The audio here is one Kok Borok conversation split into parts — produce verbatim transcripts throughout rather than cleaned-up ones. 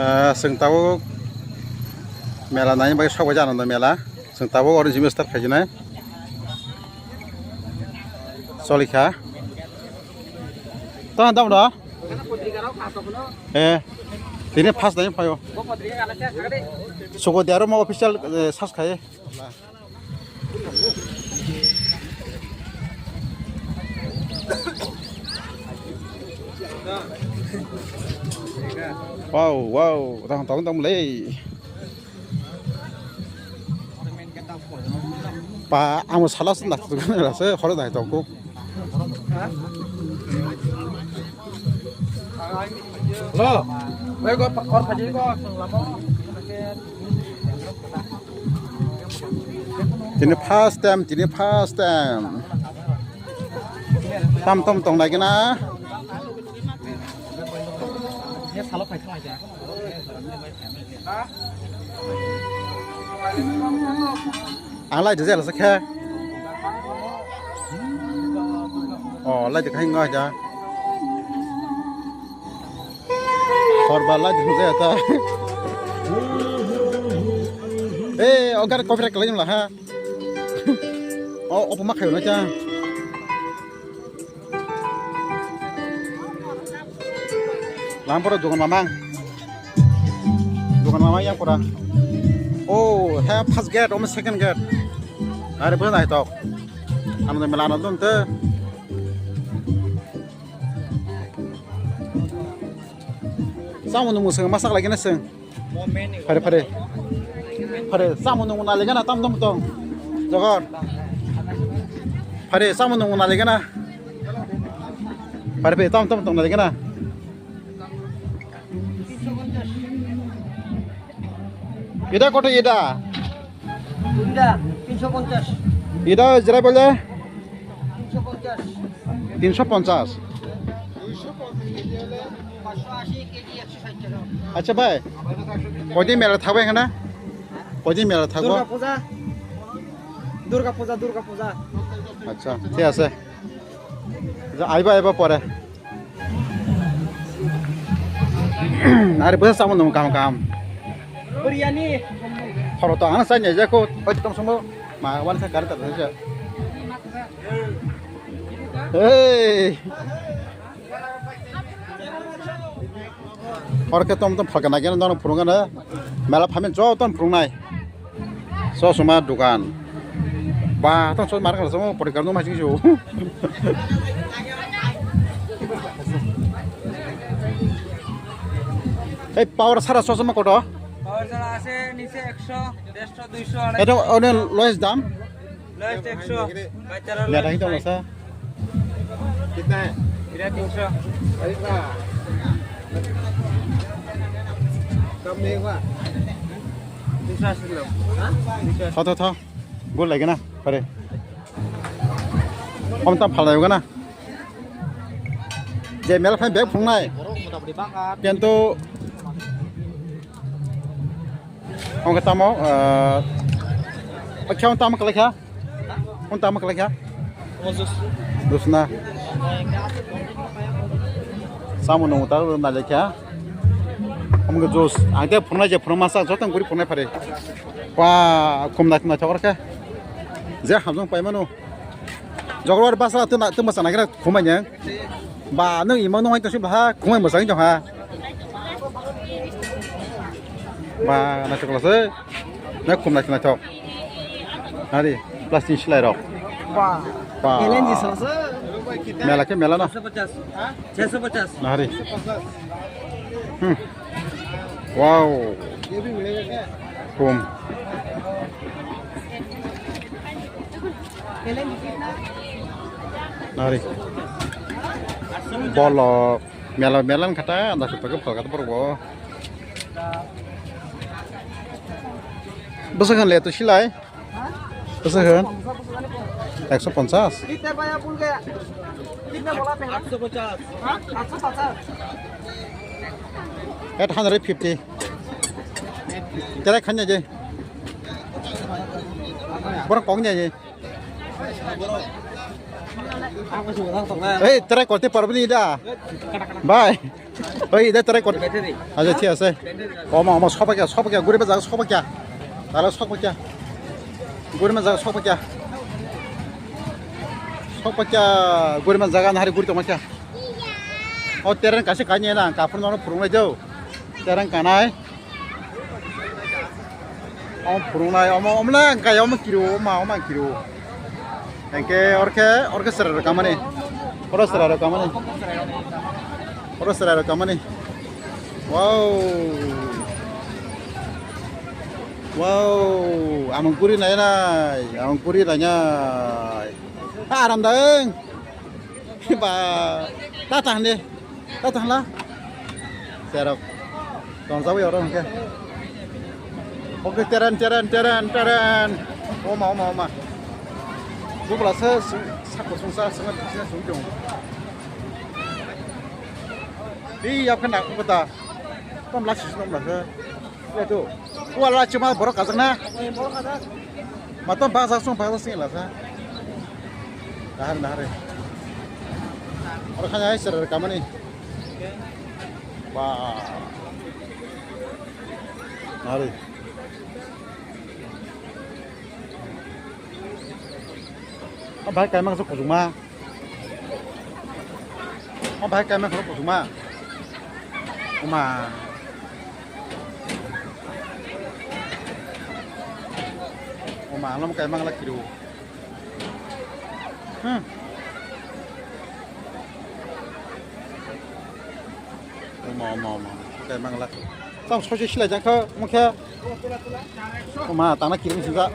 Ah, chwng tabuk mela naina bagwi sok bai Ananda mela. Chwng tabuk oro jimmy start khaijinai. Cholikha. Tamo dam da? Eh, tini first time phaio. Sugo diaro ma official, eh, search khai. Wow, wow, tang tang tang le. Pa, amo sala sala tu kan rasa, horo dai tongko. Hello. Wei, go, or phaji go, lama. Tini first time, tini first time. Tam tam tong lagi na. Ang lai de jela sakhe. Oh, lai de khai ngai ja. Horba lai de jela ta. Eh, ogar copyright lai ha. Oh, opo ma khayo na cha. Lampura dukan mamang. Dukan mamang yang pura. Oh, he first gate, omo second gate. Are bo nai tok. Ano de melano dun te. Samo nung musang masak lagi na seng. Phare, phare. Phare, samo nung nali gana tam tam tong. Jogor. Phare, samo nung nali gana. Phare, phare, tam tam tong nali gana. Ida koto ida? Ida, তিনশো পঞ্চাশ. Ida jerai bole? তিনশো পঞ্চাশ. তিনশো পঞ্চাশ. পাঁচশো আশি কেজি, একশো ষাট টাকা। আচ্ছা ভাই, কয়দিন মেলা থাকবে এখানে? কয়দিন মেলা থাকবো? দুর্গা পূজা, দুর্গা পূজা, দুর্গা পূজা। আচ্ছা, ঠিক আছে। যা, আইবা, আইবা পরে। আরে, বসে সামনে কাম কাম। বিরিয়ানি। খরচ তো আনা চাই না, দেখো, ওই তো সময় মা ওয়ান সে গাড়ি তাতে। এই। Oro khe tom tom phalka nai khe norok phunukgana mela phaimani jotono phunuknai. Chosma dukan. Ba, tamo chosma rwkha chamo porikar nung machine se o. Ei power sara chosma koto? Power sara ase niche ekso, derso, duiso, আড়াইশো. Eto one lowest dam? Last একশো, বাইশ, তেরো, লেটা কি last। চলছে? कितना है? এটা তিনশো। अरे वाह। कम नहीं हुआ? তিনশো আশি গ্রাম। হ্যাঁ? তিনশো আশি। Tho, tho, tho. Good লাগে না? Pare. Kom tam phalai gana. Je mela phai bag phungnai. Kintu Omo khe tamo, ah, khe tamo kwlai kha? Omo tamo kwlai kha? Dusna. Samo nung ta nai kha. Omo khe juice. Ang te phunai je phunai masa joto guri phunai phare. Ba, khum nai khum nai thok kha. Je hamjong pai mano. Jogor basa tu na, tu masa na kira khumai ne. Ba, nung imo nung ai to si ba, khumai masa ngi ha. Ba, naithok se. Na khum naithok naithok. Hari, plastic silai rok. Ba. Ba. L N G so se. Mela khe mela na. ছয়শো পঞ্চাশ। ছয়শো পঞ্চাশ। Na hari. Hmm. Wow. Khum. Nari. Bolok. Mela, mela wngkha ta, anda se pagwi phalka ta borok bo. Bwswk hwn le to silai? Bwswk hwn? Ekso ponchas. Eight hundred fifty. Terai khanya je. Borok kok nya je. Ei, terai korte parbo ni da. Bai. Oi, de try kor. Acha, thik ase. Oma, oma, soba kya, soba kya, guriba jaga soba kya. Tala soba kya. Guriba jaga soba kya. Soba kya, guriba jaga nahari guri tongma kya. O tereng kasi kanya na, kapur nono phurung lai do. Tereng kanai. Omo phurungnai, omo, omo na ang kaya, omo kiro, oma, oma kiro. Engke orke, orke sera rok kamani. Oro sera rok kamani. Oro sera rok kamani. Wow. Wow, amang puri nai nai, amang puri nai nai. Ah, aram da eng. Ba, ta tang de. Ta tang la. Serok. Tong sawi oro hingke. Oke, teren, teren, teren, teren. Oma, oma, oma. Bubla se, se, sako sungsa, sungsa, sungsa, sungsa. Ih, apa nak kota? Tam lasi sungsa. Itu. Wala cuma borok kajak na. Matom bangsa sung bangsa sing lasa. Dahar dahar. Oro khanya ai sir kamani. Ba. Hari. Bahai kaimang sok kujuma. O bahai kaimang sok kujuma. Oma. Oma, alom kaimang la kiru. Hmm. Oma, oma, oma. Kaimang la. Tam sosi silai jangkha, mukhe. Oma, tangna kirim sinja.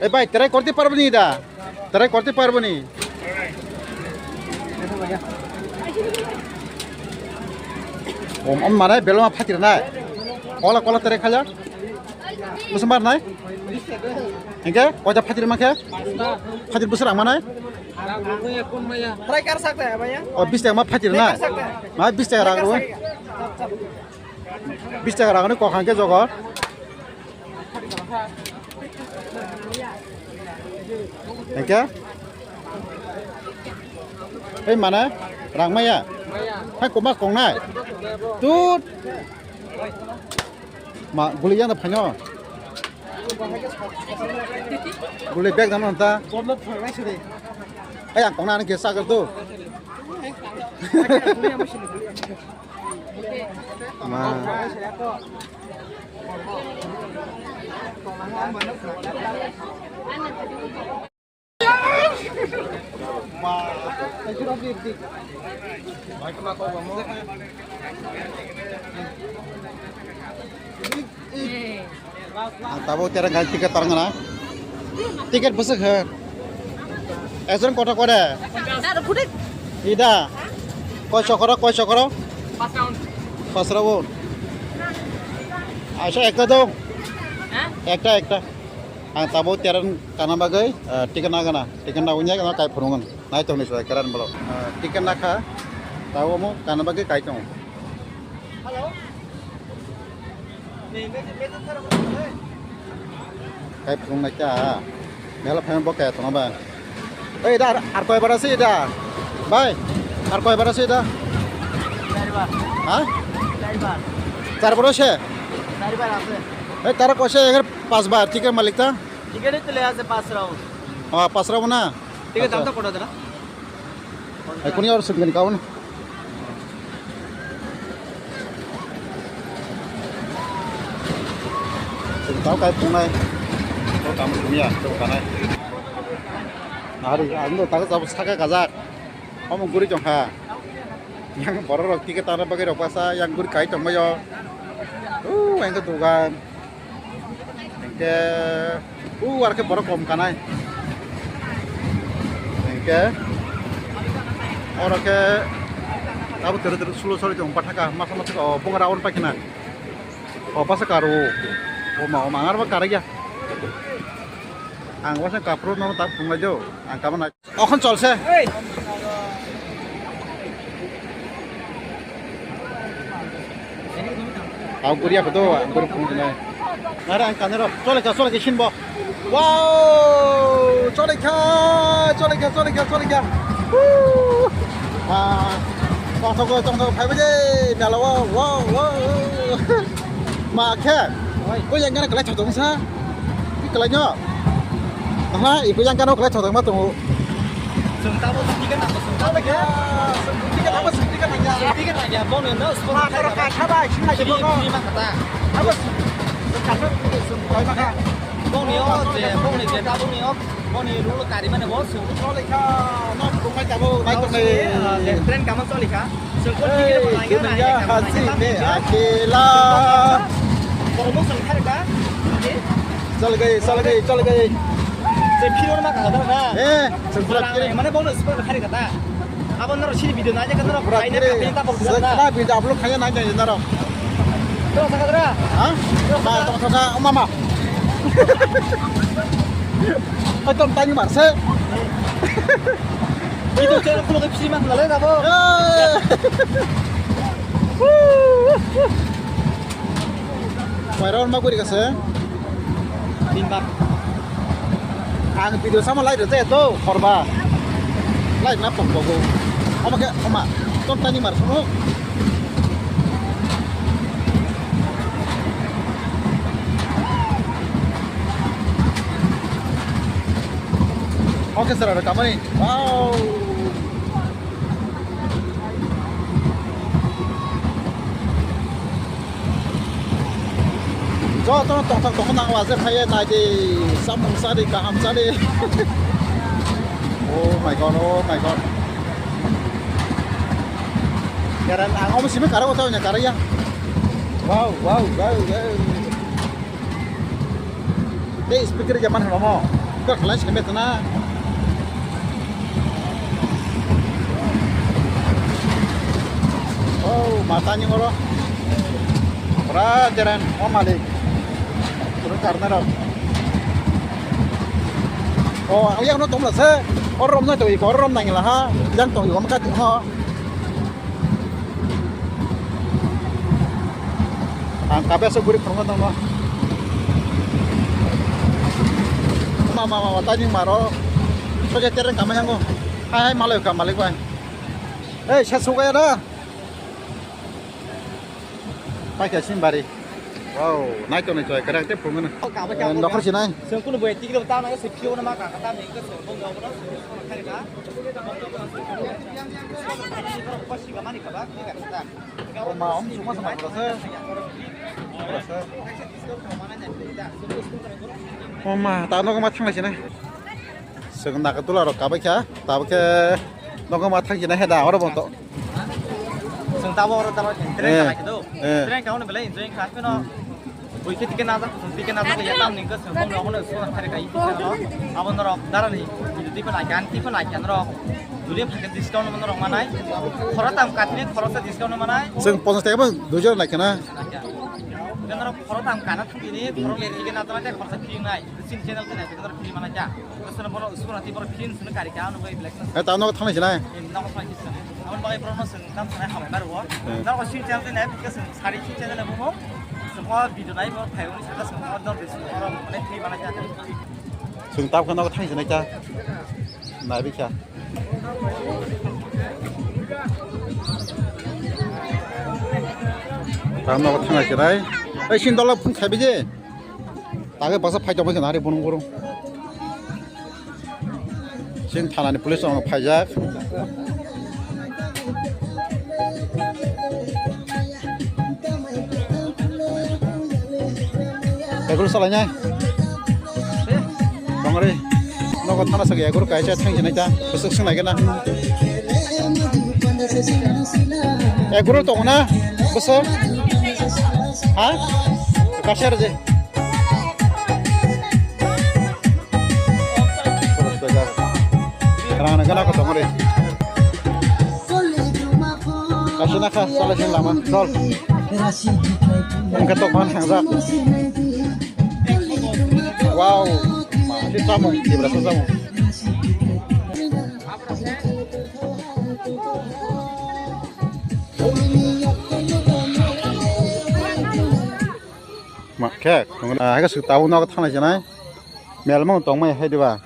Eh, bhai, try korte parbo ni da? Try korte parbo ni? Om, om, mane, beloma phatir nai. Kola, kola try khaja. Musu mar nai? Hingke, koita phatir ma khe? Phatir busur ang ma nai? Try kar sakta hai, bhaiya. O, bis taka ma phatir nai? Try kar sakta hai. Ma bis taka rang rw. Bis taka rang ni kok hangke jogo. Hingke? Hei, mana? Rang maya? Hai, koma kong nai? Tut. Ma, guli yang da phanyo. Guli bag dano ta. Ai, ang kong na ni kesa kar tu. Ma. Ang tabuk terang kali tiket tarang na. Tiket besok he. Ekjon kota kore? Ida. Koi chokoro, koi chokoro? Pas round. Aisa ekta do. Ekta, ekta. Ang tabuk terang kana bagwi, eh, tiket nagana. Tiket na unya kana kai phurungan. Nai tongni soi keran bolo. Eh, tiket nakha. Tabuk mo kana bagwi kai tongo. Kai phung nai kha. Mela phai bo kaya tong ba. Ei da, ar koi bara se da. Bhai, ar koi bara se da. চারবার। হ্যাঁ? চারবার। চারবার আছে? চারবার আছে। এই তারা কইছে এখানে পাঁচবার, টিকিট মালিক তা? টিকিটই তো লেয়া আছে পাঁচ রাউন্ড। ও, পাঁচ রাউন্ড না? টিকিট দাম তো কত দাদা? Ai, kuni or sugni kaun. Tau kai punai. Tau kamu dunia, tau kanai. Hari, ando tak sab saka kajak. Omo guri jong ha. Yang borok rok tiket tara bagwi rok basa, yang guri kai tong mayo. Uh, yang dugan. Hingke, u, ar khe borok kom kanai. Hingke, oro khe, abo tero tero sulo sori tong pathaka, masa masa o, bung round paikhe na. O, basa karu, o ma, o ma, ang aro karya. Ang basa kapro no tak phunglai do, ang kama na. Okhon cholse. Ang guriya kodo, ang guri phung dinai. Nara ang kanero, chole kha, chole kha, shinbo. Wow, chole kha, chole kha, chole kha, chole kha. Woo! Ah. Tongthogo, tongthogo, phaibai de, mela o, o, o, o. Ma khe? Oi. Koi yang gana kalai thotong sa? Ki kalai nyo? Aha, ibu yang gana kalai thotong ma tongo. Sung tabo, sung tiga nang, sung tabo. Sung tiga nang, sung tiga nang ya. Sung tiga nang ya, bong ni no, sung tiga nang ya. Free, free ma kata. Abo sung tiga nang, sung tiga nang ya. Bong ni o, je, bong ni je, tabo ni o. Boni rule kari mane bo sung. Choli kha, no, bukai tabo, bai tongnai. Train kama choli kha. Sung ko ticket bo nai, nai, nai, nai, nai. Borok bo sung thar kha. Chal gaye, chal gaye, chal gaye. Je phiror ma kha da na. Eh, sung thar kha. Mane bo no spot thar kha ta. Abo norok sini video naijak norok pura kaina kiri. Kaina ta bok. Sir, na. Kena video upload khaina nai nai norok. Terus sakadra? Ha? Terus ma sakadra? Tong thoka, o mama. Oi, tom tani mar se. Itu channel kulo ke pisi mak lalai dabo. Eh. Paira on ma guri kase. Tin bak. Ang video sama lai rwjak to, horba. Lai na pok pogo. Omo khe, oma, tom tani mar sunu. Oke, sir, ada kamani. Wow. Jotono tongthok tongma nango, aje phaiye naidi, samung sadi, kaham sadi. Oh my God, oh my God. Yaran ang omo simi karo oto nya karo ya. Wow, wow, wow, wow. Tei speaker jaman hwnamo. Kok khlai se metna. Oh, matani oro. Pura jaran, oh malik. Pura karna rok. Oh, yang no tomla se. Or rom na to iko, or rom nangila ha. Yang to iko makat ho. Ang kabe asok guri phunukna tongma. Ma, ma, ma, ma, tani maro. Soja tereng kama yango. Hai, hai, malai ka, malik bai. Hei, sa sugaya da. Paikha simbari. Wow, naito naito, karak te phunukna. Oh, kabe, kabe, nokhor sinai. Sengkunu bai tiklo ta na se phio na ma ka, ka ta me ko se bong ga bra. Khari ka. Ko si ga mani ka ba, ni ka ta. Oma, ta nogo ma thanglaisina. Seng Nagarjuna rok kabai kha, tabuk khe nogo ma thangsinai he da, oro bo to. Seng tabo oro tabo train Eh, ka lai do. Eh. Train ka hono belai enjoy kha, no. Bui khe ticket najak, ticket najak ya tam ni ko sung ko no hono sung thari kai ko no. Abo norok darani, ticket nai kan, ticket nai kan norok. Duli phake discount mo norok manai. Khoro tam katni khoro sa discount manai. Sung ponchas taka bo duijon nai kana. Nai kan. Norok khoro tam kana thangni khoro le ticket najak te khoro sa free nai. Chin channel te nai ticket free manai kya. Asana bono sura ti bor free sunu kari ka ano bai black. Eh, ta no thangsinai. Nogo thangsinai. Aboni bagwi borokno chwng tam sanai hambai bai rwo. Hmm. Nogo sini channel nai, bikhe chwng sari sini channel nai bumo. Chwng o video nai bo phai uni saka chwng o dol bisi oro nai thwi mana kha. Chwng tabukhe nogo thangsinai kha. Nai bikha. Tam nogo thangsinai. Ei sini dolo phung khai bije. Tagwi baksa phai tongma khe nari bunung burung. Chini thanani police rok phaijak. Begul salainai. Bangri. Nogo thana sagi eguru kaisa thangsinai ta. Bwswk swngnai gana. Eguru tongna. Bwswk. Ha? Kaisa rwdi. Rang nang gana ko tongre. Kaisa na kha, sala sing lama, dol. Engka tok man hangjak. Wow. Ma, si samung, Tiprasa samung. Ma khe, tongna, ah, hai khe suk tabuk nogo thangna sinai. Mel mung tongmai hai diba.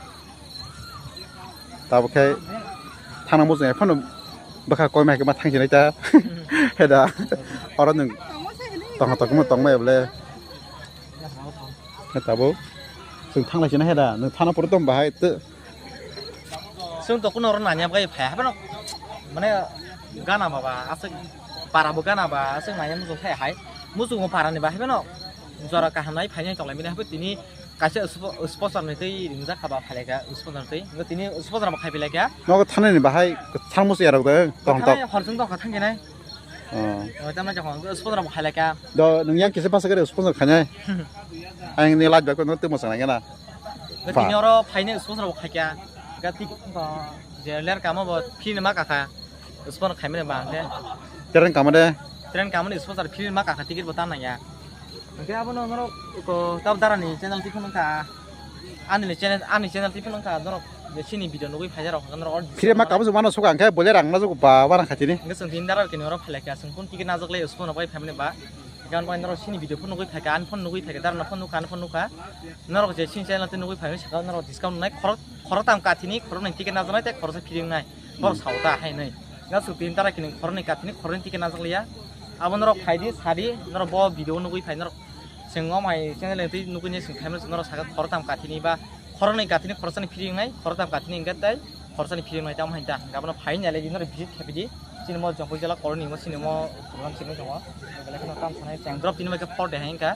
Tabuk khe thangna muchung hai phano Bwkha koi mai khe ma thang sinai ta. Heda. Oro nwng tongma tongma tongma ya bole. He tabuk. Chwng thanglai sinai heda. Nwng thana pore tong bahai. Chwng to kuno oro nanya bai phai haphano. Mane gana baba aswk para bo gana ba aswk nanya muchung thai hai. Muchung bo para ni bahai bano. Jora kaham nai phainai tonglai mani haphai tini kaisa spo-, sponsor ni twi ringjak kha ba phailai kha sponsor ni twi. Ngo tini sponsor bo khai phailai kha. Nogo thanani bahai kwchang musu yarok de tong tok. Thanai hor chwng tong kha thang khe nai. Oh. Oh, tamo jokon sponsor bo khai lai kha. Do nung yang kisa pasa kare sponsor khainai. Ang ni live ko no twi musa nai na. Ngo tini oro phainai sponsor bo khai kha. Ga tik je ler kamo bo free ni ma ka kha. Sponsor khai mani ba ang khe. Train kamo de. Train kamo ni sponsor free ma ka kha ticket bo tan nang ya. Hingke abono norok ko tab dara ni channel twi phunuk kha. Ani ni channel, ani channel twi phunuk kha norok je chini video nugwi phai rok norok. Phire ma kabo juma no suka hingke bole rang na jugo ba warang khatini. Hingke chwng tin dara kini oro phalai kha chwng kun ticket najak le usmo no bai phamani ba. Gan bai norok chini video phunuk nugwi phai kha ani phone nugwi phai kha dara no phone nukha ani phone nukha. Norok je chini channel twi nugwi phai sakha norok discount nai khorok khorok tam kathini khorok nai ticket najak nai tei khorok sa phire nai. Borok sao ta hai nai. Ga su tin tara kini khorni kathini khorni tike najak liya. Abo norok phai di, sa di, norok bo video nugwi phai norok. Chwng o mai channel twi nugwi ne chwng khaimano norok saka khoroktham kathini ba khoroknwi kathini khoroksani free wngnai, khoroktham kathini hwnkhe tei khoroksani free wngnai tamo hai ta. Hwnkhe abono phai nai le di norok visit khabi di. Chini mo Jongkoi jela koloni mo chini mo program simi tongo. Belai kheno tam sanai cheng drop tini bai khe for de hai wngkha.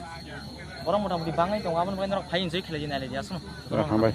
Borok mota moti bangwi tongo, aboni bagwi norok phai enjoy khlai di nai le di aswk. Borok hambai.